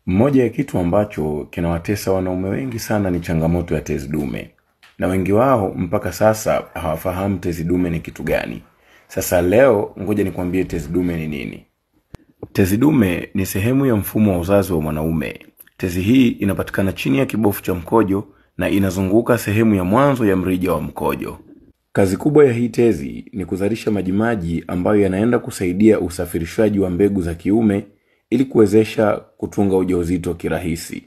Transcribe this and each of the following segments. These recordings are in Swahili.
Mmoja ya kitu ambacho kinawatesa wanaume wengi sana ni changamoto ya tezi dume, na wengi wao mpaka sasa hawafahamu tezi dume ni kitu gani. Sasa leo ngoja nikwambie tezi dume ni nini. Tezi dume ni sehemu ya mfumo wa uzazi wa mwanaume. Tezi hii inapatikana chini ya kibofu cha mkojo na inazunguka sehemu ya mwanzo ya mrija wa mkojo. Kazi kubwa ya hii tezi ni kuzalisha majimaji ambayo yanaenda kusaidia usafirishaji wa mbegu za kiume ili kuwezesha kutunga ujauzito kirahisi.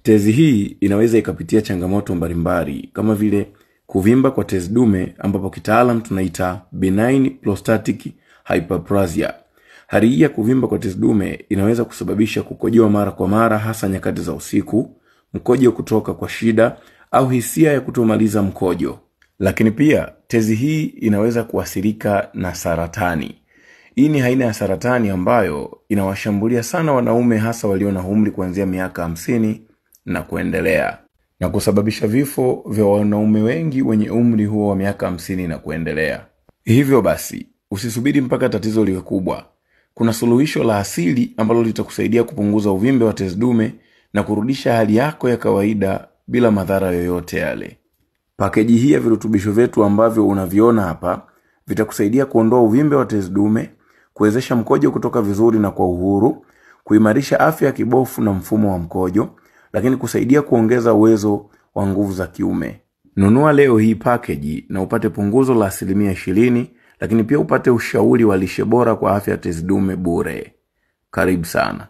Tezi hii inaweza ikapitia changamoto mbalimbali kama vile kuvimba kwa tezi dume ambapo kitaalam tunaita benign prostatic hyperplasia. Hali hii ya kuvimba kwa tezi dume inaweza kusababisha kukojoa mara kwa mara, hasa nyakati za usiku, mkojo kutoka kwa shida au hisia ya kutomaliza mkojo. Lakini pia tezi hii inaweza kuathirika na saratani. Hii ni aina ya saratani ambayo inawashambulia sana wanaume, hasa walio na umri kuanzia miaka 50 na kuendelea, na kusababisha vifo vya wanaume wengi wenye umri huo wa miaka 50 na kuendelea. Hivyo basi, usisubiri mpaka tatizo liwe kubwa. Kuna suluhisho la asili ambalo litakusaidia kupunguza uvimbe wa tezi dume na kurudisha hali yako ya kawaida bila madhara yoyote yale. Pakeji hii ya virutubisho vyetu ambavyo unaviona hapa vitakusaidia kuondoa uvimbe wa tezi dume, kuwezesha mkojo kutoka vizuri na kwa uhuru, kuimarisha afya ya kibofu na mfumo wa mkojo, lakini kusaidia kuongeza uwezo wa nguvu za kiume. Nunua leo hii pakeji na upate punguzo la 20%, lakini pia upate ushauri wa lishe bora kwa afya ya tezi dume bure. Karibu sana.